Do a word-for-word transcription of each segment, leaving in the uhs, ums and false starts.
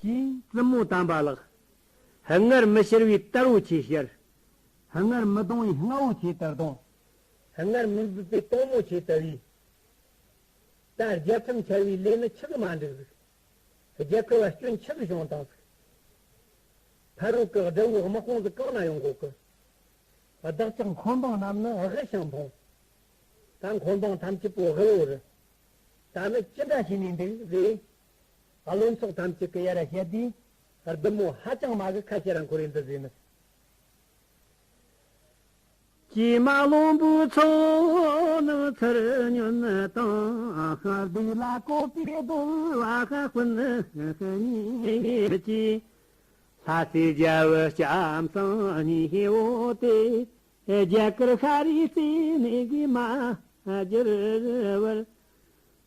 ཅེས་བཙུན་མོ་དམ་པ་ལགས། སྔར་མི་ཕྱར་བའི་དར་བོ་ཆེ་ཕྱར། སྔར་མི་གདུང་བའི་རྔ་བོ་ཆེ་ལྟར་གདུང་། སྔར་མི་འབུད་པའི་དོང་མོ་ཆེ་ལྟ་བུའི། ད་རྒྱལ་ཁྲིམས་འཆལ་བའི་ལས་ནི་ཆི་གི་མ་འགྲིག་ཟིག་རྒྱལ་ཁབ་ལ་སྐྱོན་ཆི་གི་བྱུང་དང་ཟིག་ཕ་རོལ་གི་དགྲ་བོའི་དམག་དཔུང་ཟིག་གང་ན་ཡོང་གོ་གི་བདག་ཅག་འཁོན་འབངས་རྣམས་ནི་དབུལ་ཞིང་འཕོངས། ད་འཁོན་འབངས་ཐམས་ཅད་པོ་དབུལ་བོ་རེད། ད་ནི་ཅི་འདྲ་བྱས་ནས་འདུག་ཟེར། བློན་ཚོགས་ཐམས་ཅད་ཀྱི་ཡར་བཤད་དུས། བདུད་མོ་ཧ་ཅང་མ་གི་ཁ་ཤས་ར་འཁོར་རེ་འདི་ཟེར་ནི། ཀྱེ་མ་བློན་པོ་ཚོ་ནི་ཚུར་ཉོན་དང་། སྡིག་ལ་བཀོད་པའི་གདུལ་བ་དཔུང་གཉེན་གྱིས། ལྷ་སྲས་རྒྱལ་བུ་ལྕམ་སྲིང་གཉིས་པོ་དེ། རྒྱ་གར་ཤར་རིའི་རྩེ་ནས་གི་མ་བསྒྱུར་བར།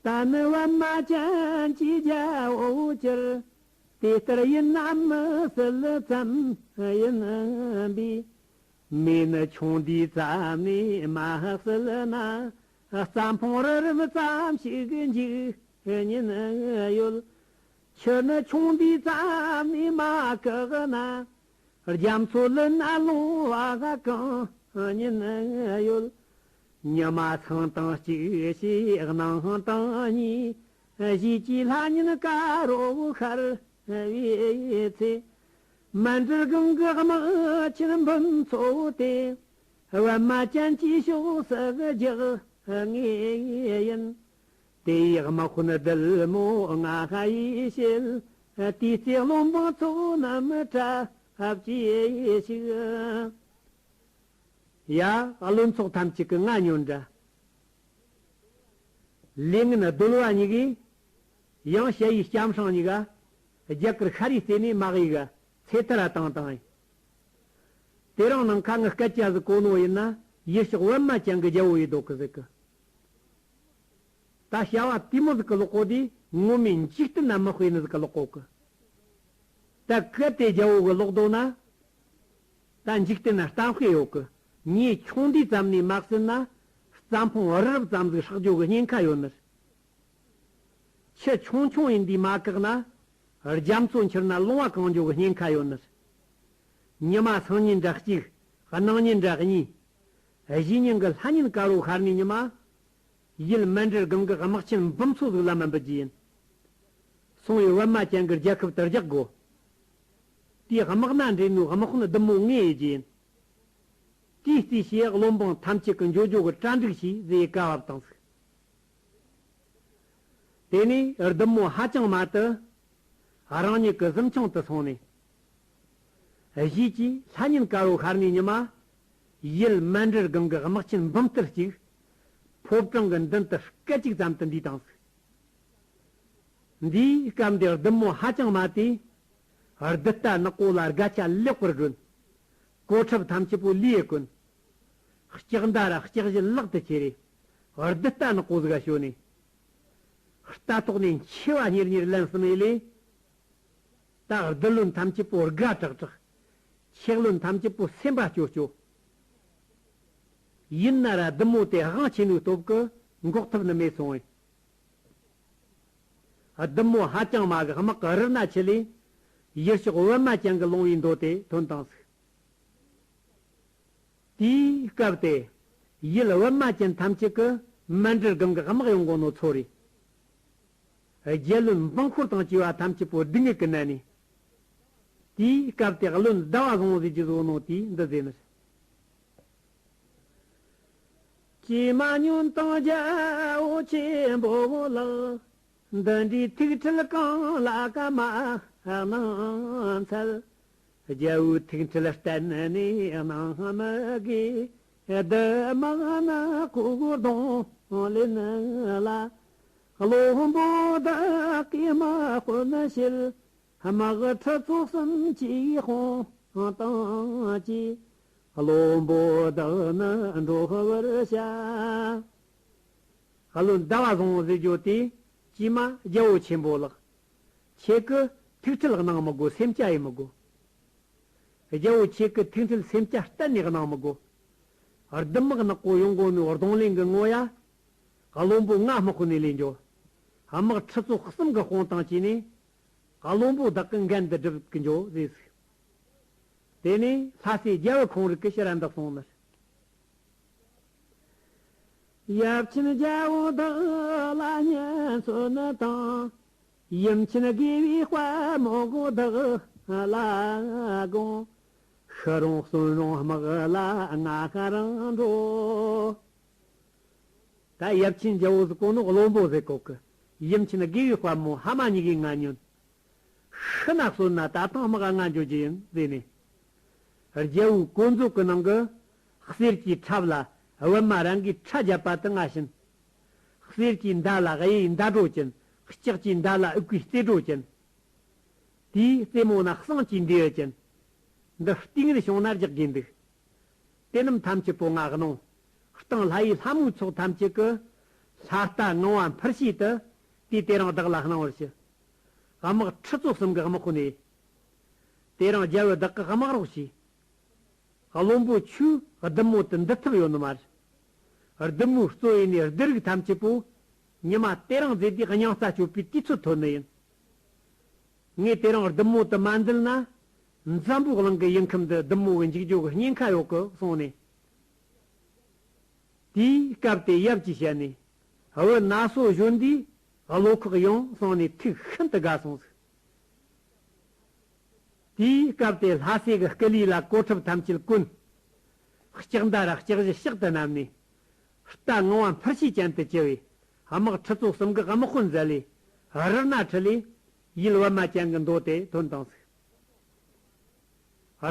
ད་ནི་པདྨ་ཅན་གྱི་རྒྱལ་པོ་གྱུར། དེ་ལྟར་ཡིན་ན་མི་སྲིད་ཙམ་ཡིན་པས། མེ་ནི་ཆུང་དུས་ཙམ་ནས་མ་བསད་ན། རྩྭ་འཕངས་རི་རབ་ཙམ་ཞིག་འཇིག་ཉེན་ཡོད། ཆུ་ནི་ཆུང་དུས་ཙམ་ནས་མ་བཀག་ན། རྒྱ་མཚོ་ལུད་ན་ལུང་བ་གང་ཉེན་ཡོད། ཉི་མ་སང་དང་གཅིག་ཞིག་གནངས་དང་གཉིས། གཞིས་ཀྱི་ལྷ་ཉིན་དཀར་པོ་ཤར་བའི་ཚེ། མཎྜལ་སྒང་གི་དམག་ཆེན་འབུམ་ཚོ་དེ། པདྨ་ཅན་གྱི་ཕྱོགས་སུ་རྒྱག་ངེས་ཡིན། དེ་ཡི་དམག་དཔོན་བདུད་མོ་ང་ཡིས་བྱེད། དེའི་ཚེ་བློན་འབངས་ཚོ་རྣམས་གྲབས་ཅེས་ཤིག་ཡ། བློན་ཚོགས་ཐམས་ཅད་ཀྱིས་ང་ཉོན་དྲ། ལས་ངན་གདོལ་བ་གཉིས་ཀྱིས། ཡང་ཞ་ཡི་ལྕམ་སྲིང་གཉིས་ཀ་རྒྱ་གར་ཤར་རིའི་རྩེ་ནས་མ་གཡུག་ག་ཚེ་ཐར་བཏང་བཏང་ཡིན། དེ་རིང་ནངས་ཁ་ངས་སྐད་ཆ་ཟིག་གོ་ནོ་ཡིན་ན། ཡུལ་ཕྱོགས་པདྨ་ཅན་གྱི་རྒྱལ་པོ་ཡིན་མདོག་གི་ཟིག་གི་ད་བྱ་བ་དེ་མོ་ཟིག་གི་ལོག་གོ་དེ་ངོ་མའི་འཇིག་རྟེན་ན་མི་དཔེ་ནི་ཟིག་གི་ལོག་གོ་གི་ད་གལ་ཏེ་རྒྱལ་པོ་གི་ལོག་འདོད་ན། ད་འཇིག་རྟེན་ན་གཏམ་དཔེ་ཡོད་གི་མེ་ཆུང་དུས་ཙམ་ནས་མ་བསད་ན། རྩྭ་འཕངས་རི་རབ་ཙམ་ཟིག་སྲེག་རྒྱུ་གི་ཉེན་ཁ་ཡོད་ནི། ཆུ་ཆུང་ཆུང་ཡིན་དུས་མ་བཀག་ན། རྒྱ་མཚོ་འཕྱུར་ན་ལུང་བ་གང་འགྱོ་གི་ཉེན་ཁ་ཡོད་ནི། ཉི་མ་སང་ཉིན་འདྲ་གཅིག་གནངས་ཉིན་འདྲ་གཉིས། གཞེས་ཉིན་གི་ལྷ་ཉིན་དཀར་པོ་ཤར་ནས་ཉི་མ། ཡུལ་མཎྜལ་སྒང་གི་དམག་ཆེན་འབུམ་ཚོ་ཟིག་ལམ་མ་འབུད་རྒྱུ་ཡིན། སོང་བའི་པདྨ་ཅན་གྱི་རྒྱལ་ཁབ་དེར་རྒྱག་དགོ་དེའི་དམག་སྣ་འདྲེན་ནོ་དམག་དཔོན་བདུད་མོ་ངས་ཡེ་རྒྱུ་ཡིན། དེའི་རྩིས་བྱས་བློན་འབངས་ཐམས་ཅད་ཀྱི་འགྱོ་རྒྱུ་གི་གྲ་སྒྲིག་བྱས་ཟེར་བཀའ་ཕབ་བཏང་ཟིག་དེ་ནས་བདུད་མོ་ཧ་ཅང་མ་དེ། རང་ཉིད་ཀྱི་གཟིམ་ཆུང་དུ་སོང་ནས། གཞིས་ཀྱི་ལྷ་ཉིན་དཀར་པོ་ཤར་ནས་ཉི་མ། ཡུལ་མཎྜལ་སྒང་གི་དམག་ཆེན་འབུམ་སྟོང་གཅིག་ཕོ་བྲང་གི་མདུན་དུ་སྐད་ཅིག་ཙམ་དུ་འདུས་བཏང་ཟིག་འདིའི་སྐབས་འདིར་བདུད་མོ་ཧ་ཅང་མ་དེས། རྡུལ་རྟ་ནག་པོ་ལ་སྒ་ཆས་ལེགས་པར་བསྒྲོན། གོ་ཁྲབ་ཐམས་ཅད་པོ་ལུས་ཡེ་གོན། ལྕགས་མདའ་ར་ལྕགས་གཞུ་ལག་ཏུ་ཁྱེར་རེ། རྡུལ་རྟ་ནག་པོ་ཟིག་ག་ཞོན་ནས། རྟ་ཐོག་ནས་མཆེ་བ་གཉེར་གཉེར་ལན་གསུམ་ཡེ་ལས། ད་རྡུལ་བློན་ཐམས་ཅད་པོ་དགའ་དྲག་དྲག་ཆེག་བློན་ཐམས་ཅད་པོ་སེམས་པ་སྐྱོ་སྐྱོ། ཡིན་ན་ར་བདུད་མོ་དེ་དབང་ཆེ་ནོའི་སྟོབས་ཀྱིས་འགོག་ཐུབ་ནི་མེད་སོང་བས། བདུད་མོ་ཧ་ཅང་མ་གི་དམག་གི་རུ་སྣ་ཆེ་ལས། ཡུལ་ཕྱོགས་པདྨ་ཅན་གྱི་ལུང་བའི་མདོ་དེ་ཐོན་བཏང་ཟིག་དེའི་སྐབས་དེ། ཡུལ་པདྨ་ཅན་ཐམས་ཅད་ཀྱི་མཎྜལ་སྒང་གི་དམག་ཡོང་གོ་ནོ་ཚོ་རེད། རྒྱལ་བློན་འབངས་འཁོར་དང་བཅས་པ་ཐམས་ཅད་པོ་སྡུག་བསྔལ་གྱི་ནད་ནས། དེའི་སྐབས་དེ་བློན་ཟླ་བ་བཟང་བོ་ཟེར་གྱི་བཟོ་ནོ་དེས་འདི་ཟེར་ནི། ཀྱེ་མ་ཉོན་དང་རྒྱལ་པོ་ཆེན་པོ་ལགས། འདི་འདྲའི་ཐུགས་ཁྲལ་གང་ལ་ག་མ་གནང་འཚལ། རྒྱལ་པོའི་ཐུགས་ཁྲལ་གཏན་ནས་གནང་མི་དགོས། བདུད་དམག་ནག་པོ་གདོང་ལེན་ལ། བློན་པོ་བདག་གིས་དམག་དཔོན་བྱེད། དམག་ཁྲི་ཚོ་གསུམ་གྱི་དཔུང་དང་བཅས། བློན་པོ་བདག་ནི་འགྲོ་བར་བྱ། བློན་ཟླ་བ་བཟང་བོ་ཟེར་རྒྱུ་དེ། ཀྱེ་མ་རྒྱལ་པོ་ཆེན་པོ་ལགས། ཁྱེད་ཀྱིས་ཐུགས་ཁྲལ་གནང་མི་དགོས། སེམས་ཅན་ཡེ་མི་དགོས། རྒྱལ་པོ་ཁྱེད་ཀྱིས་ཐུགས་ཁྲལ་སེམས་ཅན་གཏན་ནས་གནང་མི་དགོས། བདུད་དམག་ནག་པོ་ཡོང་གོ་ནོའི་གདོང་ལེན་གྱི་ངོ་ཡ། བློན་པོ་ང་དམག་དཔོན་ནས་ལེན་རྒྱུ། དམག་ཁྲི་ཚོ་གསུམ་གྱི་དཔུང་དང་བཅས་ནས། བློན་པོ་བདག་གི་འགན་དུ་སྒྲུབ་ཀྱི་འགྱོ་ཟེར་ཟིག། དེ་ནས་ལྷ་སྲས་རྒྱལ་བུ་ཁོང་རིག་གི་ཕྱིར་འདི་གསུངས་ནི། ཡབ་ཆེན་རྒྱལ་བོ་བདག་ལ་སྙན་གསོན་དང་། ཡུམ་ཆེན་དགེ་བའི་དཔལ་མོ་བདག་ལ་དགོངས། ཤི་རུང་གསོན་རུང་དམག་ལ་ང་རང་འགྲོ། ད་ཡབ་ཆེན་རྒྱལ་བོ་ཟེར་གོ་ནོ་བློན་པོ་ཟེར་གོ་གི། ཡུམ་ཆེན་དགེ་བའི་དཔལ་མོ་ཕ་མ་གཉིས་ཀའི་ང་ཉོན། ཤི་ན་གསོན་ན་ད་ཐེངས་དམག་ང་འགྱོ་རྒྱུ་ཡིན་ཟེར་ནས། རྒྱལ་བོའི་གོ་མཛོད་ཀྱི་ནང་གི་གསེར་གྱི་ཁྲབ་ལ་པད་མ་རང་གིས་ཁྲ་བརྒྱབ་པ་དེ་ང་བྱིན། གསེར་གྱི་མདའ་ལ་གཡུའི་མདའ་སྒྲོ་ཅན། ལྕགས་ཀྱི་མདའ་ལ་ཨུ་ཀའི་རྩེ་སྒྲོ་ཅན། དེའི་རྩེ་མོ་ན་ཟངས་ཀྱི་མདེའུ་ཅན། འདི་རྟིང་རེ་བྱུང་ན་རྒྱག་དགོས་འདུག། དེ་རྣམས་ཐམས་ཅད་པོ་ང་གནང་། སྟེང་ལྷ་ཡི་ལྷ་མོའི་ཚོགས་ཐམས་ཅད་ཀྱིས། ལྷ་རྟ་ངང་བ་འཕུར་ཤེས་དུ། དེ་དེ་རིང་བདག་ལ་གནང་བར་ཞུ། དམག་ཁྲི་ཚོ་གསུམ་གྱི་དམག་དཔོན་ནས། དེ་རིང་རྒྱལ་བུ་བདག་གི་དམག་རོགས་བྱོས། བློན་པོ་ཁྱོས་བདུད་མོ་དེ་འདུལ་ཐུབ་ཡོད་ནི་མ་རེད། བདུད་མོའི་གཙོ་ཡིན་ནི་བདུད་རིགས་ཐམས་ཅད་པོ། ཉི་མ་དེ་རིང་མཛད་དེ་སྙིང་རྩ་གཅོད་པའི་དུས་ཚོད་ཐོན་ནི་ཡིན། ངས་དེ་རིང་བདུད་མོ་དེ་མ་འདུལ་ན། འཛམ་བུའི་གླིང་གི་ཡུལ་ཁམས་འདི་བདུད་མོ་གི་འཇིག་རྒྱུ་གི་ཉེན་ཁ་ཡོད་གི་གསུངས་ནས། དེའི་སྐབས་དེ་ཡབ་ཀྱིས་བཤད་ནས། བུ་ན་སོ་གཞོན་དུས་བློ་ཁོག་ཡངས་གསུངས་ནས་ཐུགས་ཤིན་ཏུ་དགའ་སོང་ཟིག། དེའི་སྐབས་དེ་ལྷ་སྲས་ཀྱི་སྐུ་ལུས་ལ་གོ་ཁྲབ་ཐམས་ཅད་གོན། ལྕགས་མདའ་ར་ལྕགས་གཞུ་ཕྱག་ཏུ་བསྣམས་ནས། རྟ་ངང་བ་འཕུར་ཤེས་ཅན་དུ་གྱུར་བས། དམག་ཁྲི་ཚོ་གསུམ་གྱི་དམག་དཔོན་མཛད་ལས། རི་སྣ་ཁྲིད་ལས། ཡུལ་པད་མ་ཅན་གྱི་མདོ་དེ་ཐོན་བཏང་ཟིག།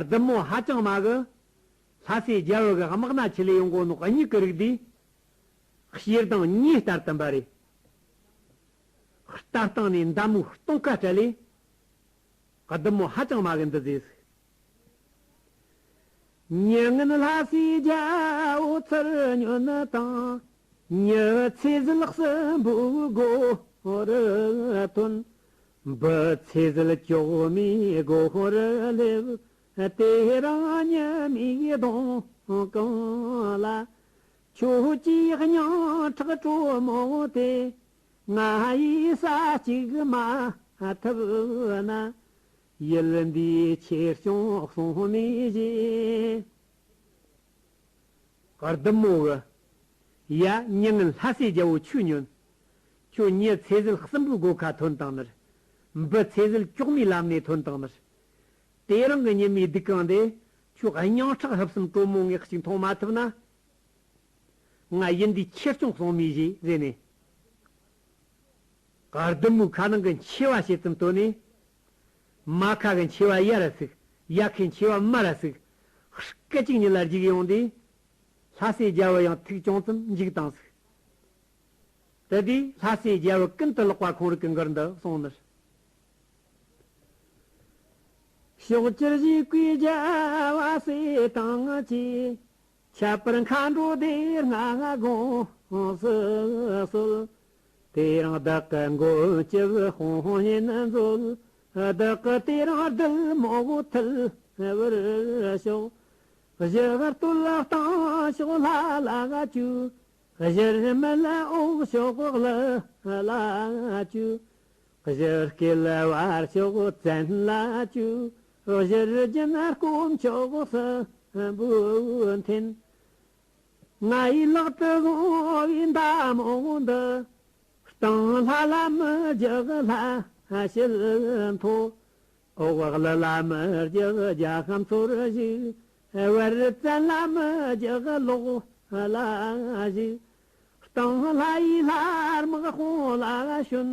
བདུད་མོ་ཧ་ཅང་མ་གི། ལྷ་སྲས་རྒྱལ་བུ་གི་དམག་སྣ་ཁྲིད་ལས་ཡོང་གོ་ནོ་གཉིས་ཀྱི་རིགས་དེ། ཞེ་སྡང་གཉིས་ལྟར་དུ་འབར་རེ། རྟ་སྟེང་ནས་མདའ་མོའི་རྟིང་ཁ་སྤྲད་ལས། བདུད་མོ་ཧ་ཅང་མ་གི་འདི་ཟེར་ཟིག། མྱི་ངན་ལྷ་སྲས་རྒྱལ་བོ་ཚུར་ཉོན་དང་། མྱི་ཚེ་ཟད་གསུམ་པོའི་སྒོ་རུ་ཐོན། བུ་ཚེ་ཟད་བཅོ་ལྔའི་སྒོ་རུ་སླེབས། དེ་རིང་ཉི་མའི་གདོང་གང་ལ། ཁྱོད་ཀྱི་སྙིང་ཁྲག་དྲོན་མོ་དེ། ང་ཡིས་ས་གཅིག་མ་ཐུབ་ན། ཡུལ་འདིའི་ཆོས་སྐྱོང་སྲུང་མའི་རྗེ། བདུད་མོ་གི། ཡ། མྱི་ངན་ལྷ་སྲས་རྒྱལ་བོ་ཁྱོས་ཉོན། ཁྱོད་མྱི་ཚེ་ཟད་གསུམ་པོའི་སྒོ་ཁ་ཐོན་བཏང་ནི་རེད། བུ་ཚེ་ཟད་བཅོ་ལྔའི་ལམ་ནས་ཐོན་བཏང་ནི་རེད། དེ་རིང་གི་ཉི་མའི་སྡུག་གང་དེ། ཁྱོད་སྙིང་ཁྲག་ཧུབ་གསུམ་དྲོན་མོ་ངས་གཅིག་འཐུང་མ་ཐུབ་ན། ང་ཡུལ་འདིའི་ཆོས་སྐྱོང་སྲུང་མའི་རྗེ་ཟེར་ནས། བདུད་མོའི་ཁ་ནང་གི་མཆེ་བ་ཕྱེད་ཙམ་བཏོན་ནས། མ་ཁ་གི་མཆེ་བ་ཡར་ར་ཟུག། ཡ་ཁའི་མཆེ་བ་མར་ར་ཟུག། སྐད་ཅིག་ཉིད་ལ་རྒྱུག་ཡོང་དུས། ལྷ་སྲས་རྒྱལ་བུ་ཡང་ཐུགས་ཅུང་ཙམ་འཇིགས་བཏང་ཟིག། དེ་དུས་ལྷ་སྲས་རྒྱལ་བུ་ཀུན་ཏུ་ལེགས་པ་ཁོང་རིག་གི་མགུར་འདི་གསུངས་ནི། ཕྱོགས་བཅུར་བཞུགས་པའི་རྒྱལ་བ་སྲས་དང་བཅས། ཁྱད་པར་མཁའ་འགྲོ་སྡེ་ལྔ་དགོངས་སུ་གསོལ། དེ་རིང་བདག་གི་མགོན་སྐྱབས་དཔུང་གཉེན་མཛོད། བདག་གི་དེ་རིང་བདུད་མོ་ཐུལ་བར་ཤོག། བཞི་སྟོད་སྟེང་ཕྱོགས་ལྷ་ལ་བཅུག། བཞིར་མེད་འོག་ཕྱོགས་ཀླུ་ལ་བཅུག། བཞིར་སྐེད་བར་ཕྱོགས་བཙན་ལ་བཅུག། བཞིར་རྒྱུ་དཀོན་མཆོག་གསུམ་པོ་འཐེན། ང་ཡི་ལག་ཏུ་བཟུང་བའི་མདའ་མོ་འདི། སྟེང་ལྷ་ལ་མི་རྒྱག་ལྷ་ཕྱིར་འཐོར། འོག་ཀླུ་ལ་མི་རྒྱག་རྒྱལ་ཁམས་འཚོར་ཞིག། བར་བཙན་ལ་མི་རྒྱག་ལོག་ལ་ཞིག། སྟེང་ལྷ་ཡི་ལྷ་དམག་དཔུང་ལ་ཞོན།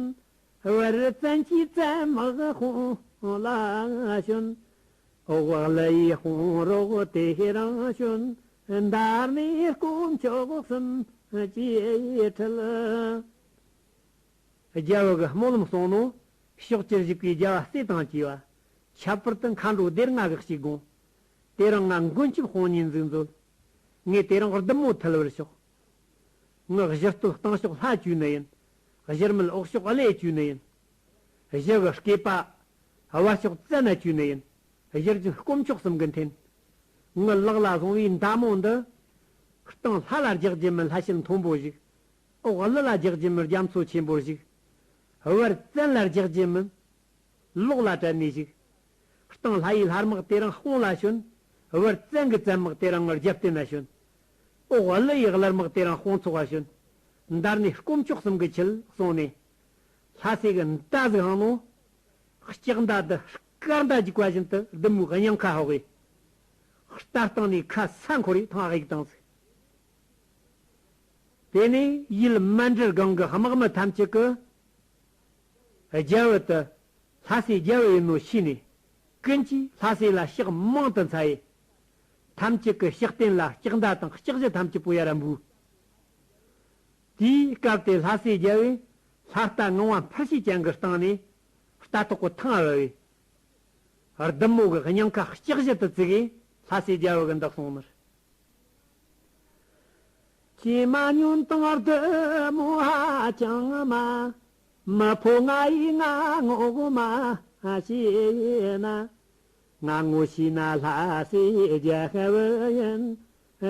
བར་བཙན་གྱི་བཙན་དམག་དཔུང་ལ་ཞོན། འོག་ཀླུ་ཡི་དཔུང་རོགས་དེ་རིང་ཞོན། མདའ་ནི་དཀོན་མཆོག་གསུམ་གྱིས་ཁྲིད། རྒྱལ་བུ་གི་སྨོན་ལམ་གསུངས་ནོ། ཕྱོགས་བཅུར་བཞུགས་པའི་རྒྱལ་བ་སྲས་དང་བཅས་པ། ཁྱད་པར་དུ་མཁའ་འགྲོ་སྡེ་ལྔ་གི་གཅིག་དགོངས། དེ་རིང་ང་མགོན་སྐྱབས་དཔུང་གཉེན་ཟིག་མཛོད། ངས་དེ་རིང་བདུད་མོ་ཐུལ་བར་ཤོག། ངི་བཞི་སྟོད་སྟེང་ཕྱོགས་ལྷ་བཅོས་ནི་ཡིན། བཞིར་མེད་འོག་ཕྱོགས་ཀླུ་བཅོས་ནི་ཡིན། བཞི་གི་སྐེད་པ། བར་ཕྱོགས་བཙན་ན་བཅོས་ནི་ཡིན། བཞིར་རྒྱུ་དཀོན་མཆོག་གསུམ་གྱིས་འཐེན། ངི་ལག་ལ་བཟུང་བའི་མདའ་མོ་འདི། སྟེང་ལྷ་ལ་རྒྱག་རྒྱུ་མིན་ལྷ་ཞལ་མཐོན་པོ་ཞིག། འོག་ཀླུ་ལ་རྒྱག་རྒྱུ་མིན་རྒྱ་མཚོ་ཆེན་པོ་ཞིག། བར་བཙན་ལ་རྒྱག་རྒྱུ་མིན། ལོགས་ལ་བྲལ་ནས་བཞུགས། སྟེང་ལྷ་ཡི་ལྷ་དམག་དེ་རིང་དཔུང་ལ་ཞོན། བར་བཙན་གྱི་བཙན་དམག་དེ་རིང་ངར་རྒྱབ་རྟེན་ན་ཞོན། འོག་ཀླུ་ཡི་ཀླུ་དམག་དེ་རིང་དཔུང་ཚོགས་ལ་ཞོན། འདར་ནས་དཀོན་མཆོག་གསུམ་གྱི་ཆེད་གསུངས་ནས། ལྷ་སྲས་ཀྱི་མདའ་ཟིག་འཕངས་ནོ། ལྕགས་མདའ་འདི་སྐར་མདའ་རྒྱུག་པ་བཞིན་དུ་བདུད་མོའི་སྙིང་ཁ་ཕོག་གི། ལྟ་སྟངས་ནས་ཁ་ས་འཁོར་རེ་ཐང་ཨ་ཡིག་བཏང་ཟིག་དེ་ནས་ཡུལ་མཎྜལ་སྒང་གི་དམག་མི་ཐམས་ཅད་ཀྱིས། རྒྱལ་བུ་དེ་ལྷ་སྲས་རྒྱལ་བུ་ཡིན་ནོ་ཤེས་ནས། ཀུན་གྱིས་ལྷ་སྲས་ལ་ཕྱག་མང་དུ་འཚལ་ཡི། ཐམས་ཅད་ཀྱི་ཕྱག་རྟེན་ལ་ལྕགས་མདའ་དང་ལྕགས་གཞུ་ཐམས་ཅད་པོ་ཡར་འབུལ། དེའི་སྐབས་དེ་ལྷ་སྲས་རྒྱལ་བུས་ལྷ་རྟ་ངང་པ་འཕུར་ཤེས་ཅན་གྱི་སྟེང་ནས་རྟ་ཐོག་གི་ཐང་ཨ་བབས་པས། བདུད་མོ་གི་སྙིང་ཁ་ལྕགས་གཞུ་དེ་བཙུགས་ཡི་ལྷ་སྲས་རྒྱལ་བུ་གིས་འདི་གསུངས་ནི། ཀྱེ་མ་ཉོན་དང་བདུད་མོ་ཧ་ཅང་མ། མི་ཕོ་ང་ཡི་ང་ངོ་མ་ཤེས་ན། ང་ངོ་ཤེས་ན་ལྷ་སྲས་རྒྱལ་བུ་ཡིན།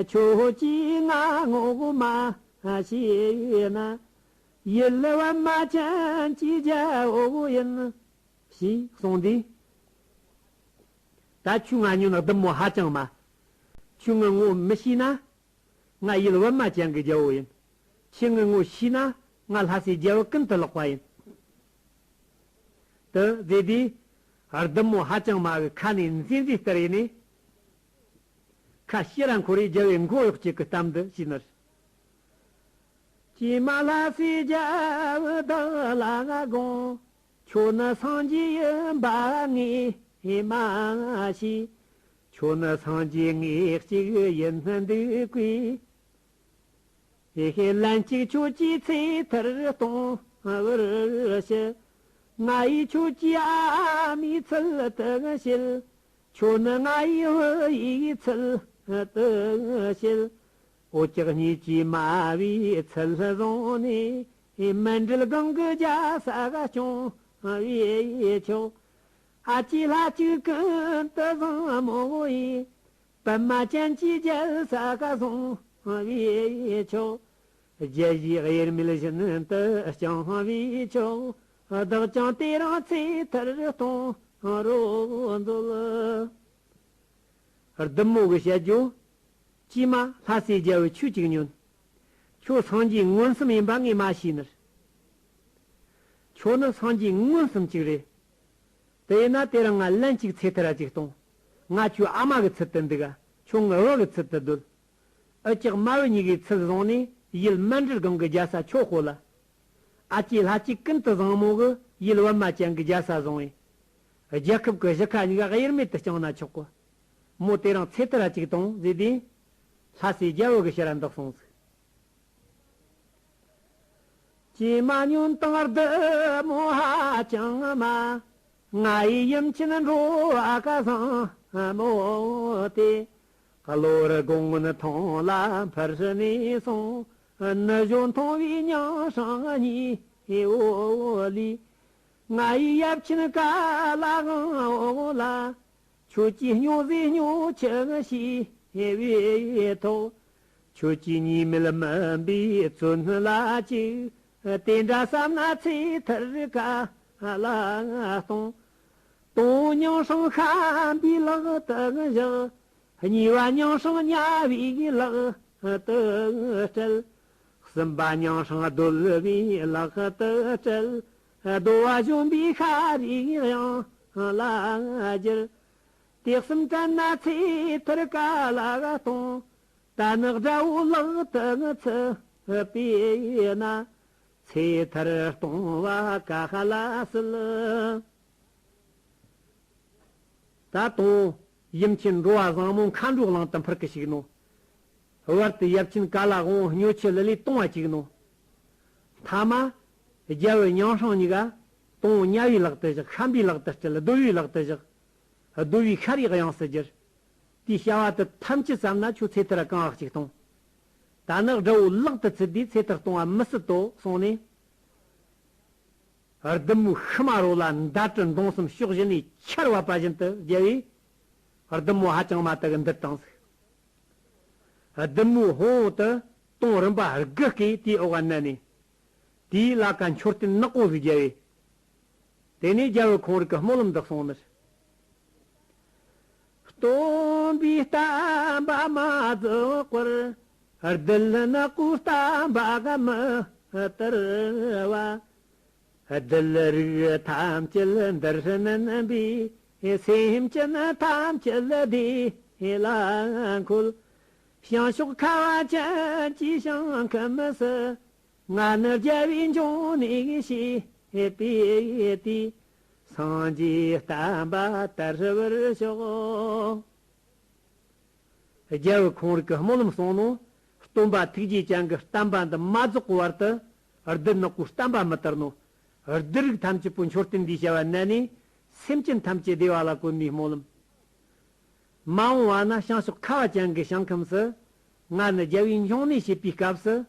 ཁྱོད་ཀྱིས་ང་ངོ་མ་ཤེས་ན། ཡུལ་པདྨ་ཅན་གྱི་རྒྱལ་བོ་ཡིན། ཞེས་གསུངས་དུས། ད་ཁྱོད་ང་ཉོན་བདུད་མོ་ཧ་ཅང་མ། ཁྱོད་ངའི་ངོ་མི་ཤེས་ན། ང་ཡུལ་པདྨ་ཅན་གྱི་རྒྱལ་བོ་ཡིན། ཁྱོད་ངའི་ངོ་ཤེས་ན་ང་ལྷ་སྲས་རྒྱལ་བུ་ཀུན་ཏུ་ལེགས་པ་ཡིན། དེ་ཟེར་དུས། བདུད་མོ་ཧ་ཅང་མ་གི་ཁ་ནས་མཛེས་མཛེས་ལྟར་ཡིན་ནས། ཁ་ཕྱིར་ར་འཁོར་རེ་རྒྱལ་བུའི་མགོ་གཡོག་ཅིག་གི་གཏམ་འདི་བྱས་ནི། ཀྱེ་མ་ལྷ་སྲས་རྒྱལ་བུ་བདག་ལ་དགོངས། ཁྱོད་ནི་སངས་རྒྱས་ཡིན་པ་ངས་མ་ཤེས། ཁྱོད་ནི་སངས་རྒྱས་ངས་གཅིག་ཡིན་འདུག་གས། ཨེ་ཧེ་ལན་གཅིག་ཁྱོད་ཀྱིས་ཚེ་ཐར་གཏོང་བར་ཞུ། ང་ཡིས་ཁྱོད་ཀྱི་ཨ་མའི་ཚུལ་དུ་བྱེད། ཁྱོད་ནི་ང་ཡི་བུ་ཡི་ཚུལ་དུ་བྱེད། འོ་ཅག་གཉིས་ཀྱིས་མ་བའི་ཚུལ་བཟུང་ནས། མཎྜལ་སྒང་གི་རྒྱལ་ས་ག་སྐྱོང་བའི་ཆོག་ཨ་ཅེ་ལྷ་གཅིག་ཀུན་ཏུ་བཟང་མོ་ཡིས། པདྨ་ཅན་གྱི་རྒྱལ་ས་ག་བཟུང་བའི་ཆོག་རྒྱལ་བཞིའི་དབྱེར་མེད་བཞིན་དུ་སྐྱོང་བའི་ཆོག་བདག་ཀྱང་དེ་རིང་ཚེ་ཐར་གཏོང་རོགས་མཛོད། བདུད་མོ་གིས་བཤད་རྒྱུ། ཀྱེ་མ་ལྷ་སྲས་རྒྱལ་བུ་ཁྱོད་ཅིག་ཉོན། ཁྱོད་སངས་རྒྱས་མངོན་སུམ་ཡིན་པ་ངས་མ་ཤེས་ནི། ཁྱོད་ནི་སངས་རྒྱས་མངོན་སུམ་ཅིག་རེད། དེ་ཡིན་ན་དེ་རིང་ང་ལན་གཅིག་ཚེ་ཐར་ར་ཅིག་གཏོང་། ང་ཁྱོའི་ཨ་མ་གི་ཚུལ་དུ་འདུག་ག་ཁྱོད་ངའི་བུ་གི་ཚུལ་དུ་སྡོད། འུ་ཅག་མ་བུ་གཉིས་ཀའི་ཚུལ་བཟུང་ནས་ཡུལ་མཎྜལ་སྒང་གི་རྒྱལ་ས་ཁྱོད་སྤོ་ལ། ཨ་ཅེ་ལྷ་གཅིག་ཀུན་ཏུ་བཟང་མོ་གིས་ཡུལ་པདྨ་ཅན་གྱི་རྒྱལ་ས་བཟུང་བས། རྒྱལ་ཁབ་ཀྱི་གཞི་ཁ་གཉིས་ཀ་དབྱེར་མེད་དུ་བསྐྱངས་ན་ཆོག་གོ། མོ་དེ་རིང་ཚེ་ཐར་ར་ཅིག་གཏོང་ཟེར་དུས། ལྷ་སྲས་རྒྱལ་བུ་གིས་ཕྱིར་ར་འདི་གསུངས་ཟིག་ཀྱེ་མ་ཉོན་དང་བདུད་མོ་ཧ་ཅང་མ། ང་ཡི་ཡུམ་ཆེན་འགྲོ་བ་ག་བཟང་མོ་དེ། གློ་བུར་དགུང་སྔོན་ཐང་ལ་འཕུར་ནས་སོང་། ནུ་ཞོ་འཐུང་བའི་མིང་སྲིང་གཉིས་པོ་ལས། ང་ཡི་ཡབ་ཆེན་ཀ་ལ་དབང་འོག་ལ། ཁྱོད་ཀྱིས་སྨྱོ་ཟས་སྨྱོ་ཆུ་ཞེས་པའི་ཐོག་ཁྱོད་ཀྱིས་ཉེས་མེད་མིན་པའི་བཙོན་ལ་བཅུག་དེ་འདྲ་བསམ་ན་ཚེ་ཐར་ག་ལ་གཏོང་། དང་པོ་མིང་སྲིང་བཤན་པའི་ལག་ཏུ་བཞག་གཉིས་པ་མིང་སྲིང་དམྱལ་བའི་ལག་ཏུ་སྤྲད། གསུམ་པ་མིང་སྲིང་གདོལ་པའི་ལག་ཏུ་སྤྲད། གདོལ་པ་གཞོན་པའི་ཤ་རིགས་གཡང་ལ་བསྒྱུར། དེ་གསུམ་དྲན་ན་ཚེ་ཐར་ག་ལ་གཏོང་། ད་ནི་དགྲ་བོ་ལག་ཏུ་ཚུད་པས་ན། ཚེ་ཐར་གཏོང་བ་ག་ལ་སྲིད། ད་དང་པོ་ཡུམ་ཆེན་འགྲོ་བ་བཟང་མོ་མཁའ་འགྲོའི་གླིང་དུ་འཕུར་གི་བཅུག་ནོ། བར་དུ་ཡབ་ཆེན་ཀ་ལ་དབང་སྨྱོ་ཆུ་ལི་ལས་བཏུང་བ་བཅུག་ནོ། མཐའ་མ། རྒྱལ་བུ་མིང་སྲིང་གཉིས་ཀ་དང་པོ་དམྱལ་བའི་ལག་ཏུ་བཞག་བཤན་པའི་ལག་ཏུ་སྤྲད། གདོལ་པའི་ལག་ཏུ་བཞག་གདོལ་པའི་ཤ་རིགས་གཡང་སར་བསྒྱུར། དེའི་བྱ་བ་དེ་ཐམས་ཅད་བསམ་ན་ཁྱོད་ཚེ་ཐར་གང་ལ་གཅིག་གཏོང་། ད་ནི་དགྲ་བོ་ལག་ཏུ་ཚུད་དུས་ཚེ་ཐར་གཏོང་བ་མི་སྲིད་དོ་གསུངས་ནས། བདུད་མོའི་ཤི་མ་རོ་ལ་མདའ་གྲི་མདུང་གསུམ་ཕྱོགས་བཞི་ནས་ཆར་བབས་པ་བཞིན་དུ་བརྒྱབ་པས། བདུད་མོ་ཧ་ཅང་མ་དག་གིས་འདི་བཏང་ཟིག་བདུད་མོའི་ཕུང་བོ་དེ་དུང་རིམ་པ་དགུ་བརྐོས་དེའི་འོག་ག་མནན་ནས། དེའི་ལ་ཀ་མཆོད་རྟེན་ནག་པོ་ཟིག་བརྒྱབ་ དེ་ནས་རྒྱལ་བུ་ཁོང་རིག་གི་སྨོན་ལམ་འདི་གསུངས་ནས། སྟོན་པའི་བསྟན་པ་མ་རྫོགས་བར། རྡུལ་ནག་པོའི་བསྟན་པ་མི་དར་བ། རྡུལ་རིག་ཐམས་ཅད་འདིར་མནན་པའི། སེམས་ཅན་ཐམས་ཅད་བདེ་ལ་འཁོད། བྱང་ཕྱོགས་ཁ་བ་ཅན་གྱི་ཞིང་ཁམས་སུ། ང་ནི་རྒྱལ་བའི་འབྱུང་གནས་ཞེས་པའི་དུས། སངས་རྒྱས་བསྟན་པ་དར་བར་ཤོག། རྒྱལ་བུ་ཁོང་རིག་གི་སྨོན་ལམ་གསུངས་ནོ། སྟོན་པ་ཐུགས་རྗེ་ཅན་གྱི་བསྟན་པ་འདི་མ་རྫོགས་པའི་བར་དུ། རྡུལ་ནག་པོའི་བསྟན་པ་མི་དར་ནོ། རྡུལ་རིག་ཐམས་ཅད་པོ་མཆོད་རྟེན་འདིའི་བྱ་བ་མནན་ནས། སེམས་ཅན་ཐམས་ཅད་བདེ་བ་ལ་བཀོད་ནས་སྨོན་ལམ། མ་འོངས་པ་ན་བྱང་ཕྱོགས་ཁ་བ་ཅན་གྱི་ཞིང་ཁམས་སུ། ང་ནི་རྒྱལ་བའི་འབྱུང་གནས་བྱེད་པའི་སྐབས་སུ།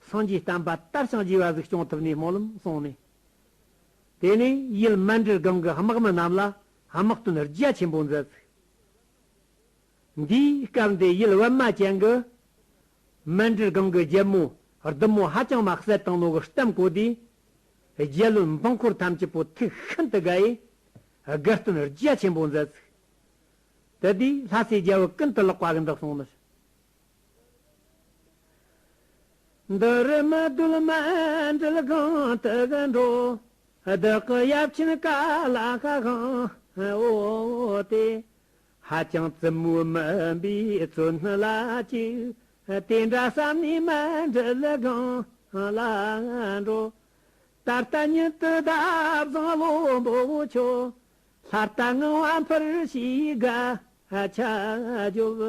སངས་རྒྱས་བསྟན་པ་དར་ཞིང་རྒྱས་པ་ཟིག་སྐྱོང་ཐུབ་ནས་སྨོན་ལམ་གསུངས་ནས། དེ་ནས་ཡུལ་མཎྜལ་སྒང་གི་དམག་མི་རྣམས་ལ་དམག་དོན་རྒྱ་ཆེན་པོ་མཛད་ཟིག། འདིའི་སྐབས་འདི་ཡུལ་པདྨ་ཅན་གྱི་མཎྜལ་སྒང་གི་རྒྱལ་མོ་བདུད་མོ་ཧ་ཅང་མ་བསད་བཏང་ནོ་གི་གཏམ་གོ་དུས། རྒྱལ་བློན་འབངས་འཁོར་ཐམས་ཅད་པོ་ཐུགས་ཤིན་ཏུ་དགའ་ཡི། དགའ་སྟོན་རྒྱ་ཆེན་པོ་མཛད་ཟིག། དེ་དུས་ལྷ་སྲས་རྒྱལ་བུ་ཀུན་ཏུ་ལེགས་པ་གི་འདི་གསུངས་ནས། འདི་རུ་མི་སྡོད་མཎྜལ་སྒང་དུ་འགྲོ། བདག་གི་ཡབ་ཆེན་ཀ་ལ་ཤ་སྒང་འོ་དེ། ཧ་ཅང་བཙུན་མོའི་མུན་པའི་བཙོན་ལ་བཅུག། དེ་འདྲ་བསམ་ནས་མཎྜལ་སྒང་ལ་འགྲོ། ད་ལྟ་ཉིད་དུ་ཟླ་བཟང་བློན་པོ་ཁྱོད། ལྷ་རྟ་ངང་བ་འཕུར་ཞེས་སྒ་ཆ་རྒྱོབ།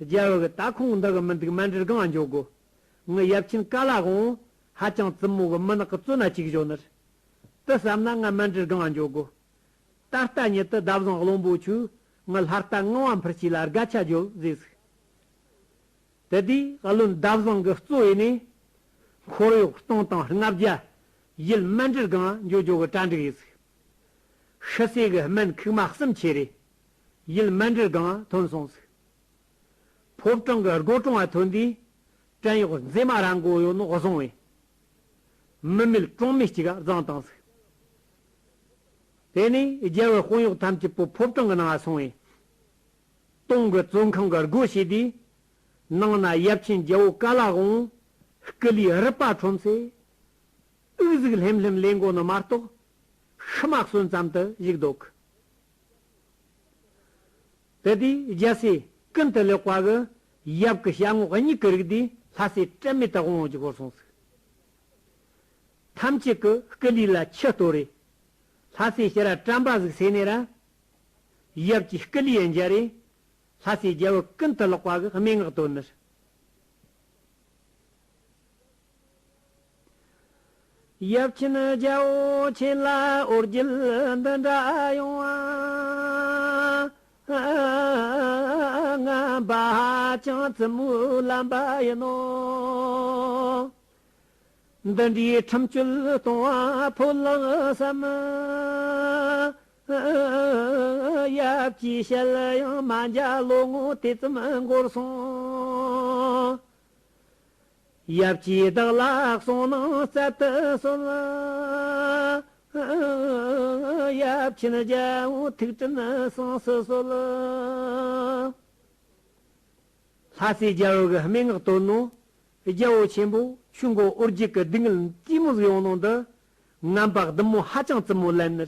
རྒྱལ་བུ་གི་ད་ཁོང་འདི་གི་མི་འདུག། མཎྜལ་སྒང་འགྱོ་དགོ། ངི་ཡབ་ཆེན་ཀ་ལ་ཧོང་ཧ་ཅང་བཙུན་མོ་གི་མུན་ནག་གི་བཙོན་ན་བཅུག་བཞོ་ནི། དེ་བསམ་ན་ང་མཎྜལ་སྒང་འགྱོ་དགོ། ད་ལྟ་ཉིད་དུ་ཟླ་བཟང་བློན་པོ་ཁྱོད། ངི་ལྷ་རྟ་ངང་བ་འཕུར་ཞེས་ལ་སྒ་ཆ་རྒྱོབ་ཟེར་ཟིག། དེ་དུས་བློན་ཟླ་བཟང་གིས་གཙོ་བྱས་ནས། འཁོར་གཡོག་སྟོང་དང་ལྔ་བརྒྱ། ཡུལ་མཎྜལ་སྒང་འགྱོ་རྒྱུ་གི་གྲ་སྒྲིག་ཡས་ཟིག། ཤི་སྲས་གི་སྨན་ཁུག་མ་གསུམ་ཁྱེར་རེ། ཡུལ་མཎྜལ་སྒང་ཐོན་སོང་ཟིག། ཕོ་བྲང་གི་སྒོ་དྲུང་ང་ཐོན་དུས། བྲན་གཡོག་མཛེས་མ་ར་མགོ་ཡོད་ནོ་བཟུང་བས། མི་མེད་གྲོང་མི་གཅིག་ག་བརྫངས་བཏང་ཟིག། དེ་ནས་རྒྱལ་བུ་དཔོན་གཡོག་ཐམས་ཅད་པོ་ཕོ་བྲང་གི་ནང་ང་སོང་བས། དོང་གི་བཙོན་ཁང་གི་སྒོ་ཕྱེ་དུས། ནང་ན་ཡབ་ཆེན་རྒྱལ་བོ་ཀ་ལ་ཧོང་། སྐུ་ལུས་རུས་པ་ཁྲོམ་སེ། དབུགས་ཟིག་ལྷེམ་ལྷེམ་ལེན་གོ་ནི་མ་གཏོགས། ཤི་མ་གསོན་ཙམ་དུ་བཞུགས་འདུག། དེ་དུས་རྒྱལ་སྲས་ཀུན་ཏུ་ལེགས་པ་གི་ཡབ་ཀྱི་ཞལ་ངོ་གཉིས་ཀྱི་རིགས་དེ་ལྷ་སྲས་དྲན་མེད་དུ་དབང་བོ་གྱི་སྐོར་སོང་ཟིག། ཐམས་ཅད་ཀྱི་སྐུ་ལུས་ལ་ཆུ་གཏོར་རེ། ལྷ་སྲས་ཕྱི་ར་དྲན་པ་ཟིག་སེ་ནས་ར། ཡབ་ཀྱི་སྐུ་ལུས་ཡན་འཇལ་རེ། ལྷ་སྲས་རྒྱལ་བུ་ཀུན་ཏུ་ལེགས་པ་གི་སྨྲེ་སྔགས་བཏོན་ནི། ཡབ་ཆེན་རྒྱལ་བོ་ཁྱེད་ལ་འོ་བརྒྱལ་འདི་འདྲ་ཡོང་བ། ང་འབའ་ཅང་བཙུན་མོའི་ལམ་པ་ཡིན་ནོ། འདི་འདྲའི་ཁྲིམས་གཅོད་གཏོང་བ་ཕོ་ལགས་སམ། ཡབ་ཀྱིས་བཤད་ཡང་མ་འཇལ་ལོ་ངོ་དེ་ཙམ་འགོར་སོང་། ཡབ་ཀྱིས་བདག་ལ་གསུང་གནང་སྩལ་དུ་གསོལ། ཡབ་ཆེན་རྒྱལ་བོ་ཐུགས་དྲན་སངས་སུ་གསོལ། ལྷ་སྲས་རྒྱལ་བོ་གི་སྨྲེ་སྔགས་བཏོན་ནོ། རྒྱལ་བོ་ཆེན་པོ་ཁྱོད་མགོ་འོ་བརྒྱལ་གི་སྡུག་བསྔལ་ལྟད་མོ་ཟིག་ཡོང་ནོ་འདི། ངན་པ་བདུད་མོ་ཧ་ཅང་བཙུན་མོ་ལན་ནི།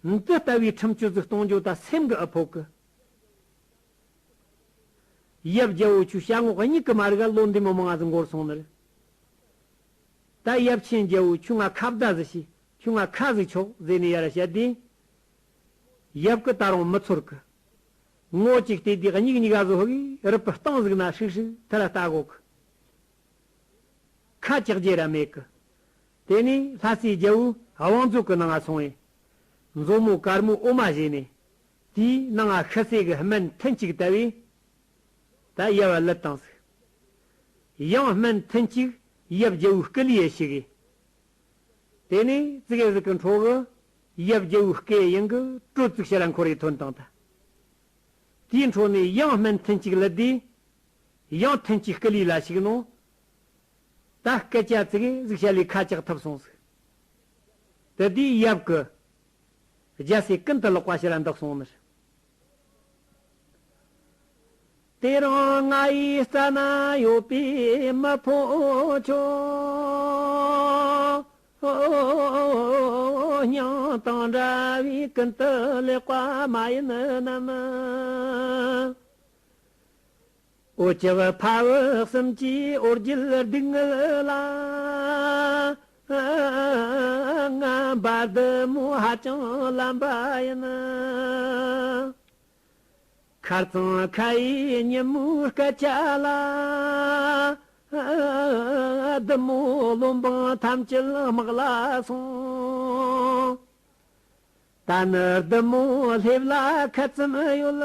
འདི་ལྟ་བུའི་ཁྲིམས་གཅོད་ཟིག་གཏོང་རྒྱུ་ད་སེམས་གི་ཨ་ཕོག་གི། ཡབ་རྒྱལ་བོ་ཁྱོད་ཞལ་ངོ་གཉིས་ཀྱི་མ་རིག་ལོ་འདི་མོ་མང་ཟིག་འགོར་སོང་ནི། ད་ཡབ་ཆེན་རྒྱལ་བོ་ཁྱོད་ང་ཁ་བརྡ་ཟིག་བྱོས། ཁྱོད་ང་ཁ་ཟིག་ཆོག་ཟེར་ནས་ཡར་བཤད་དུས། ཡབ་ཀྱིས་ད་རུང་མི་ཚོར་གི། ངོ་གཅིག་བལྟས་དུས་མིག་གཉིས་ཀ་ཟོ་གི་རུས་པའི་གཏིང་ཟིག་ན་ཧྲིག་ཧྲིག་ཐལ་ལྟ་གོ་གི། ཁ་གྲག་རྒྱུ་ར་མེད་གི། དེ་ནས་ལྷ་སྲས་རྒྱལ་བོ་བང་མཛོད་ཀྱི་ནང་ང་སོང་བས། མཛོ་མོ་དཀར་མོའི་འོ་མ་བཞོས་ནས། དེའི་ནང་ང་ཤི་སྲས་ཀྱི་སྨན་ཐུན་གཅིག་བཏབ་བས། ད་ཡབ་བ་ལུད་བཏང་ཟིག། ཡང་སྨན་ཐུན་གཅིག་ཡབ་རྒྱལ་བོའི་སྐུ་ལུས་ཡེ་ཞིག་གིས། དེ་ནས་ཙི་གེ་ཟིག་གི་འཕྲོ་གི་ཡབ་རྒྱལ་བོའི་སྐུ་ཡི་དབྱིངས་ཀྱི་དྲོད་ཙིག་ཕྱིར་འཁོར་ཡི་ཐོན་བཏང་ད། དེའི་འཕྲོ་ནས་ཡང་སྨན་ཐུན་གཅིག་ལུད་དུས། ཡང་ཐུན་གཅིག་སྐུ་ལུས་ལ་ཞུགས་ནོ། ད་སྐད་ཆ་ཙི་གེ་ཟིག་བཤད་ལས་ཁ་གྲག་ཐུབ་སོང་ཟིག། དེ་དུས་ཡབ་ཀྱིས་རྒྱལ་སྲས་ཀུན་ཏུ་ལེགས་པ་ཕྱིར་ར་འདི་གསུངས་ནི། དེ་རིང་ང་ཡི་རྩ་ན་ཡོད་པའི་མི་ཕོ་ཁྱོད། སྙིང་དང་འདྲ་བའི་ཀུན་ཏུ་ལེགས་པ་མ་ཡིན་ནམ། འུ་ཅག་ཕ་བུ་གསུམ་གྱི་འོ་བརྒྱལ་སྡུག་བསྔལ་ལ། ངན་པ་བདུད་མོ་ཧ་ཅང་ལན་པ་ཡིན། ཁར་ཙང་ཁ་ཡི་ཉིན་མོའི་སྐད་ཆ་ལ། བདུད་མོ་བློན་འབངས་ཐམས་ཅད་དམག་ལ་སོང་། ད་ནི་བདུད་མོ་སླེབས་ལ་ཁ་ཙམ་ཡོད།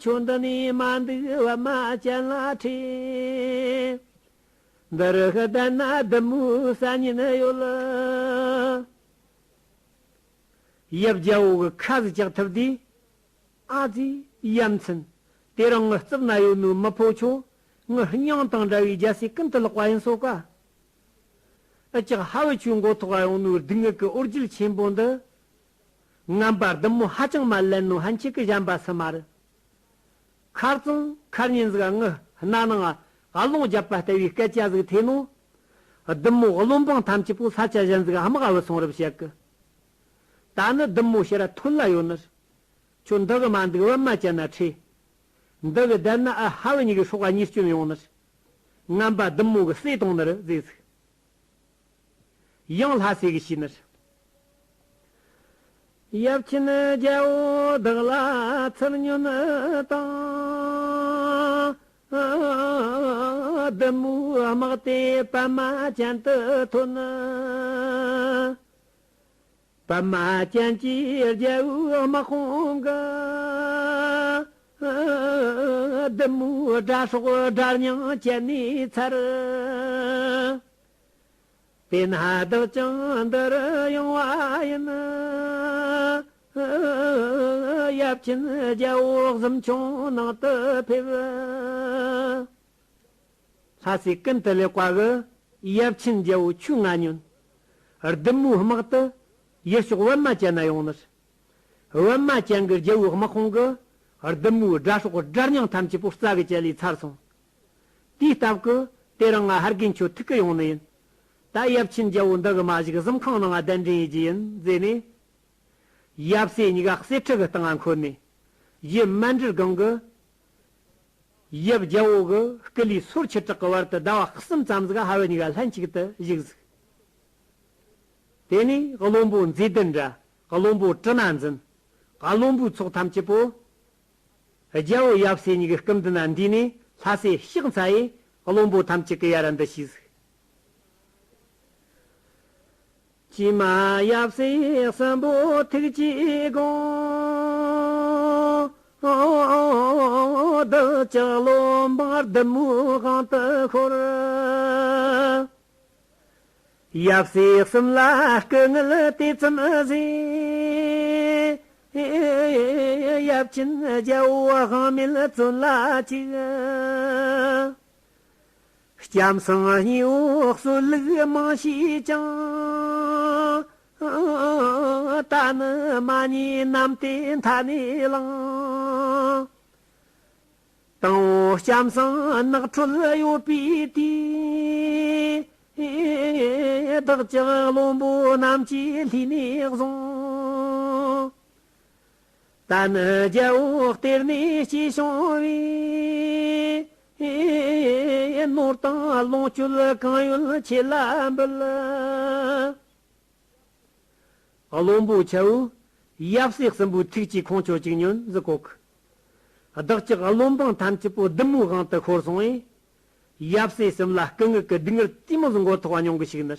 ཁྱོད་འདི་ནས་མ་འདུག་པདྨ་ཅན་ལ་ཁྲིད། འདི་རུ་བསྡད་ན་བདུད་མོའི་ས་ཉིན་ཡོད། ཡབ་རྒྱལ་པོ་གི་ཁ་ཟིག་བཅག་ཐུབ་དུས། ཨ་ཙི། ཡ་མཚན། དེ་རིང་ངའི་རྩིབ་ན་ཡོད་ནོ་མི་ཕོ་ཁྱོད། ངའི་སྙིང་དང་འདྲ་བའི་རྒྱལ་སྲས་ཀུན་ཏུ་ལེགས་པ་ཡིན་སོ་ཀ། ཨ་ཅག་ཕ་བུ་ཁྱོད་མགོ་ཐོག་ག་ཡོང་ནོའི་སྡུག་བསྔལ་གྱི་འོ་བརྒྱལ་ཆེན་པོ་འདི། ངན་པ་བདུད་མོ་ཧ་ཅང་མ་ལན་ནོ་ཕན་ཆད་ཀྱི་གཞན་པ་སུ་མ་རེད། ཁར་ཙང་ཁར་ཉིན་ཟིག་ངའི་སྣ་ནང་ང་རླུང་བརྒྱབ་པ་ལྟ་བུའི་སྐད་ཆ་ཟིག་ཐོས་ནོ། བདུད་མོ་བློན་འབངས་ཐམས་ཅད་པོ་ས་ཆ་གཞན་ཟིག་དམག་བུད་སོང་རབས་བཤད་གི། ད་ནི་བདུད་མོ་ཕྱིར་ར་ཐོན་ལ་ཡོད་ནི། ཁྱོད་འདི་གི་མ་འདུག་པདྨ་ཅན་ན་ཁྲིད། འདི་གི་བསྡད་ན་ཨ་ཕ་བུ་གཉིས་ཀྱི་སྲོག་ག་ཉེས་སྐྱོན་ཡོང་ནི། ངན་པ་བདུད་མོ་གིས་བསད་གཏོང་ནི་རེད་ཟེར་ཟིག། ཡང་ལྷ་སྲས་གིས་ཞུས་ནི། ཡབ་ཆེན་རྒྱལ་པོ་བདག་ལ་ཚུར་ཉོན་དང་། བདུད་མོའི་དམག་དེ་པདྨ་ཅན་དུ་ཐོན། པདྨ་ཅན་གྱིས་རྒྱལ་པོའི་དམག་དཔུང་གི། བདུད་མོའི་དགྲ་སྲོག་དགྲ་སྙིང་བཅད་ནས་ཚར། དེ་ན་བདག་ཀྱང་འདིར་ཡོང་བ་ཡིན། ཡབ་ཆེན་རྒྱལ་པོ་གཟིམ་ཆུང་ནང་དུ་ཕེབས། ལྷ་སྲས་ཀུན་ཏུ་ལེགས་པ་གིས་ཡབ་ཆེན་རྒྱལ་པོ་ཁྱོད་ང་ཉོན། བདུད་མོའི་དམག་དེ་ཡུལ་ཕྱོགས་པདྨ་ཅན་ན་ཡོང་ནི། པདྨ་ཅན་གྱི་རྒྱལ་པོའི་དམག་དཔུང་གིས་བདུད་མོའི་དགྲ་སྲོག་དགྲ་སྙིང་ཐམས་ཅད་པོ་རྩྭ་གིས་བཅད་ལས་ཚར་སོང་། དེའི་སྟབས་ཀྱིས་དེ་རིང་ང་ཕ་རྒན་ཁྱོད་ཐུག་གི་ཡོང་ནི་ཡིན། ད་ཡབ་ཆེན་རྒྱལ་པོ་འདི་གི་མ་བཞུགས་གཟིམ་ཁང་ནང་ང་གདན་འདྲེན་ཡེད་རྒྱུ་ཡིན་ཟེར་ནས། ཡབ་སྲས་གཉིས་ཀ་གསེར་ཁྲི་གི་སྟེང་ང་འཁོད་ནས། ཡུལ་མཎྜལ་སྒང་གི། ཡབ་རྒྱལ་པོ་གི་སྐུ་ལུས་སོར་ཆུད་བྲག་གི་བར་དུ་ཟླ་བ་གསུམ་ཙམ་ཟིག་ཕ་བུ་གཉིས་ཀ་ལྷན་ཅིག་ཏུ་བཞུགས་ཟིག། དེ་ནས་བློན་པོ་མཛེས་ལྡན་དགྲ། བློན་པོ་གྲི་ན་འཛིན། བློན་པོའི་ཚོགས་ཐམས་ཅད་པོ། རྒྱལ་པོ་ཡབ་སྲས་གཉིས་ཀྱི་སྐུ་མདུན་ན་འདུས་ནས་ལྷ་སྲས་ཕྱག་འཚལ་ཡས་བློན་པོ་ཐམས་ཅད་ཀྱིས་ཡར་འདི་ཞུས་ཟིག། ཀྱེ་མ་ཡབ་སྲས་གསུམ་པོ་ཐུགས་ཀྱི་དགོངས། བདག་ཅག་བློན་འབངས་བདུད་མོའི་དབང་དུ་ཤོར། ཡབ་སྲས་གསུམ་ལ་སྐུ་ངལ་དེ་ཙམ་བཟོས། ཡབ་ཆེན་རྒྱལ་པོ་དབང་མེད་བཙོན་ལ་བཅུག། ལྕམ་སྲིང་གཉིས་པོ་གསོད་ལུགས་མང་ཤེས་ཀྱང་། ད་ནི་མ་ཉེས་རྣམས་དེ་མཐའ་ནས་བླངས། དང་པོ་ལྕམ་སྲིང་ནགས་ཁྲོད་ཡོད་པའི་དུས། བདག་ཅག་བློན་པོ་རྣམས་ཀྱིས་ལྷས་ནས་བཟུང་། ད་ནི་རྒྱལ་པོ་གཏེར་ནས་སྐྱེས་བྱུང་བས། ནོར་དང་ལོངས་སྤྱོད་གང་ཡོད་ཁྱེད་ལ་འབུལ། བློན་པོ་ཆ་བོས་ཡབ་སྲས་གསུམ་པོའི་ཐུགས་ཀྱི་ཁོང་ཁྲོ་ཅིག་ཉོན་ཟིག་གོ་གི། བདག་ཅག་བློན་འབངས་ཐམས་ཅད་པོ་བདུད་མོའི་དབང་དུ་ཤོར་སོང་བས། ཡབ་སྲས་གསུམ་ལ་སྐུ་ངལ་གྱི་སྡུག་བསྔལ་དེ་མོ་ཟིག་མགོ་ཐོག་ག་མྱོང་གི་བཅུག་ནི།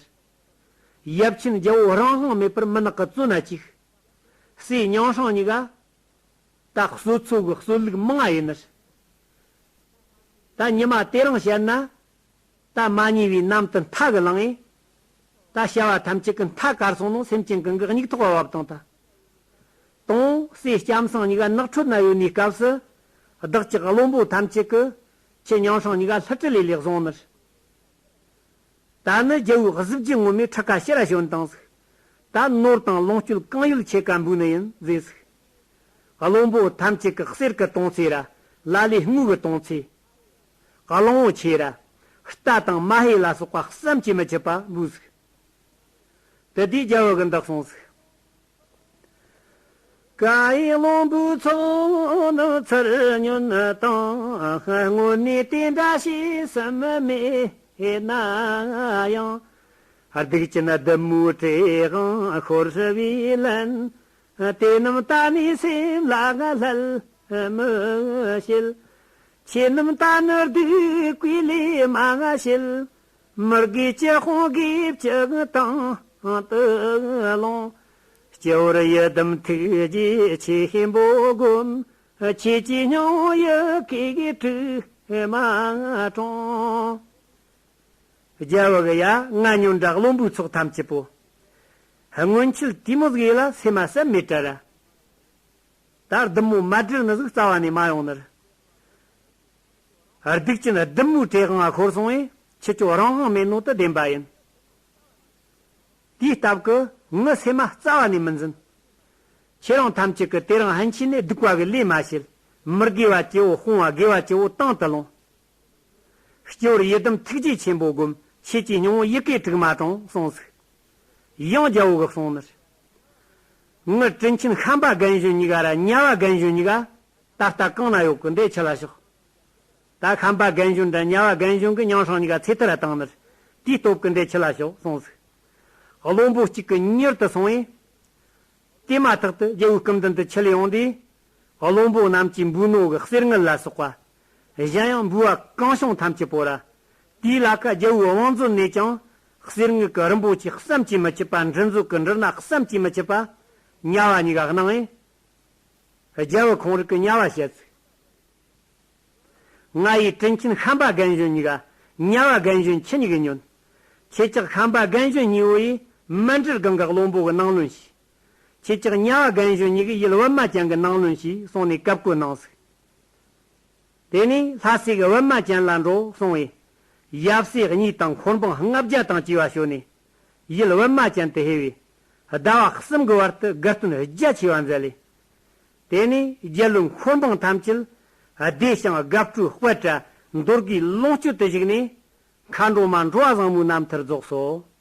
ཡབ་ཆེན་རྒྱལ་པོ་རང་དབང་མེད་པར་མུན་ནག་གི་བཙོན་ན་བཅུག། སྲས་མྱང་སྲིང་གཉིས་ཀ་ད་གསོད་ཚོ་གི་གསོད་ལུགས་མང་ང་ཡིན་ནི། ད་ཉི་མ་དེ་རིང་བཤད་ན། ད་མ་ཉེས་པའི་རྣམས་དེ་མཐའ་གིས་བླངས་ཡས། ད་བྱ་བ་ཐམས་ཅད་ཀྱི་མཐའ་གར་སོང་ནོ་སེམས་ཅན་གང་གི་སྙིགས་ཐོག་ག་བབས་བཏང་ད། དང་པོ་སྲས་ལྕམ་སྲིང་གཉིས་ཀ་ནགས་ཁྲོད་ན་ཡོད་ནིའི་སྐབས་སུ། བདག་ཅག་བློན་པོ་ཐམས་ཅད་ཀྱིས་ཁྱེད་མྱང་སྲིང་གཉིས་ཀ་ལྷུ་ཁྲི་ལས་ལས་བཟུང་ནི། ད་ནི་རྒྱལ་བོའི་གཟི་བརྗིད་ངོམས་ནས་ཁྲི་ཁ་ཕྱི་ར་བྱོན་བཏང་ཟིག་ད་ནོར་དང་ལོངས་སྤྱོད་གང་ཡོད་ཁྱེད་ཀ་འབུལ་ནི་ཡིན་ཟེར་ཟིག་བློན་པོ་ཐམས་ཅད་ཀྱི་གསེར་གྱི་དོང་ཚེ་ར། ལ་ལས་དངུལ་གྱི་དོང་ཚེ། གླང་བོ་ཆེ་ར། རྟ་དང་མ་ཧེ་ལ་སོགས་པ་བསམ་གྱིས་མི་ཁྱབ་པ་འབུལ་ཟིག་དེ་དུས་རྒྱལ་བོ་གིས་འདི་གསུངས་ཟིག་ཀ་ཡེ་བློན་པོའི་ཚོགས་རྣམས་ཚུར་ཉོན་དང་། དངོས་གནས་དེ་འདྲ་ཞིག་བསམ་མེད་ན་ཡང་། སྡིག་ཅན་བདུད་མོའི་བྲེ་གང་ཤོར་བའི་ལན། དེ་རྣམས་ད་ནི་སེམས་ལ་ལྷད་མི་བྱེད། ཁྱེད་རྣམས་ད་ནི་སྡིག་པའི་ལས་མ་བྱེད། མི་དགེ་བཅུ་སྤོང་དགེ་བཅུ་དང་དུ་ལོངས། སྤྱི་བོར་ཡི་དམ་ཐུགས་རྗེ་ཆེ་ཆེན་པོ་བསྒོམ། ཁྱེད་ཀྱི་སྙིང་པོ་ཡི་གེ་དྲུག་མ་དྲོངས། རྒྱལ་བོ་གིས་ཡ་ང་ཉོན་དྲ་བློན་པོའི་ཚོགས་ཐམས་ཅད་པོ། སྔོན་ཆད་དེ་མོ་ཟིག་ཡེ་ལ་སེམས་མ་བསམ་མེད་དྲ་ར། ད་བདུད་མོ་མ་བསྒྲལ་ནི་ཟིག་རྩ་བ་ནས་མ་ཡོང་ནི་རེད། སྡིག་ཅན་བདུད་མོའི་བྲེ་གང་ང་ཤོར་སོང་བས་ཁྱེད་ཆོ་རང་དབང་མེད་ནོ་དེ་བདེན་པ་ཡིན། དེའི་སྟབས་ཀྱིས་ངའི་སེམས་མ་རྩ་བ་ནས་མི་འཛིན། ཁྱེད་རང་ཐམས་ཅད་ཀྱིས་དེ་རིང་ཕན་ཆད་ནས་སྡིག་པ་གི་ལས་མ་བྱེད། མི་དགེ་བ་བཅུ་བོ་སྤོང་བ་དགེ་བ་བཅུ་བོ་དང་དུ་ལོངས། སྤྱི་བོར་ཡི་དམ་ཐུགས་རྗེ་ཆེན་པོ་བསྒོམ། ཁྱེད་ཀྱི་སྙིང་པོ་ཡི་གེ་དྲུག་མ་དྲོངས་གསུངས་ཟིག་ཡང་རྒྱལ་བོ་གིས་གསུངས་ནི་རེད། ངའི་དྲིན་ཆེན་ཤམ་པ་རྒན་གཞོན་གཉིས་ཀ་ར་ཉ་བ་རྒན་གཞོན་གཉིས་ཀ་ད་ལྟ་གང་ན་ཡོད་གི། འདི་ཁྲིད་ལ་ཤོག་ད་ཤམ་པ་རྒན་གཞོན་དང་ཉ་བ་རྒན་གཞོན་གྱི་མིང་སྲིང་གཉིས་ཀ་ཚེ་ཐར་བཏང་ནི་རེད། དེའི་སྟབས་ཀྱིས་འདི་ཁྲིད་ལ་ཤོག་གསུངས་ཟིག་བློན་པོ་གཅིག་གིས་མྱུར་དུ་སོང་བས། དེ་མ་ཐག་ཏུ་རྒྱལ་བོའི་སྐུ་མདུན་དུ་ཁྲིད་ཡོང་དུས། བློན་པོ་རྣམས་ཀྱིས་འབུལ་ནོ་གི་གསེར་དངུལ་ལ་སོགས་པ། གཞན་ཡང་འབུལ་བ་གང་བྱུང་ཐམས་ཅད་པོ་ར། དེའི་ལ་ཁ་རྒྱལ་བོའི་བང་མཛོད་ནས་ཀྱང་གསེར་དངུལ་གྱི་རིན་པོ་ཆེ་བསམ་གྱིས་མི་ཁྱབ་པ། འབྲུ་མཛོད་ཀྱི་འབྲུ་སྣ་བསམ་གྱིས་མི་ཁྱབ་པ། ཉ་བ་གཉིས་ཀ་གནང་བས། རྒྱལ་བོ་ཁོང་རང་གི་ཉ་བ་བཤད་ཟིག་ང་ཡི་དྲིན་ཆེན་ཤམ་པ་རྒན་གཞོན་གཉིས་ཀ་ཉ་བ་རྒན་གཞོན་ཁྱེད་གཉིས་ཀྱིས་ཉོན། ཁྱེད་ཅག་ཤམ་པ་རྒན་གཞོན་གཉིས་པོ་ཡིས་མཎྜལ་སྒང་གི་བློན་པོ་གི་ནང་བློན་བྱས། ཁྱེད་ཅག་ཉ་བ་རྒན་གཞོན་གཉིས་ཀྱིས་ཡུལ་པདྨ་ཅན་གྱི་ནང་བློན་བྱས་གསུངས་ནས་བཀའ་བཀོད་གནང་ཟིག་དེ་ནས་ལྷ་སྲས་ཀྱིས་པདྨ་ཅན་ལ་འགྲོ་གསུངས་པས། ཡབ་སྲས་གཉིས་དང་འཁོར་འབངས་ལྔ་བརྒྱ་དང་བཅས་པ་བྱོན་ནས། ཡུལ་པདྨ་ཅན་དུ་ཕེབས་པས། ཟླ་བ་གསུམ་གྱི་བར་དུ་དགའ་སྟོན་རྒྱ་ཆེ་བ་མཛད་ལས། དེ་ནས་རྒྱལ་བློན་འཁོར་འབངས་ཐམས་ཅད་བདེ་ཞིང་དགའ་སྤྲོའི་དཔལ་བཀྲ་འདོད་དགུའི་ལོངས་སྤྱོད་དུ་བཞུགས་ནས། མཁའ་འགྲོ་མ་འགྲོ་བ་བཟང་མོའི་རྣམ་ཐར་རྫོགས་སོ།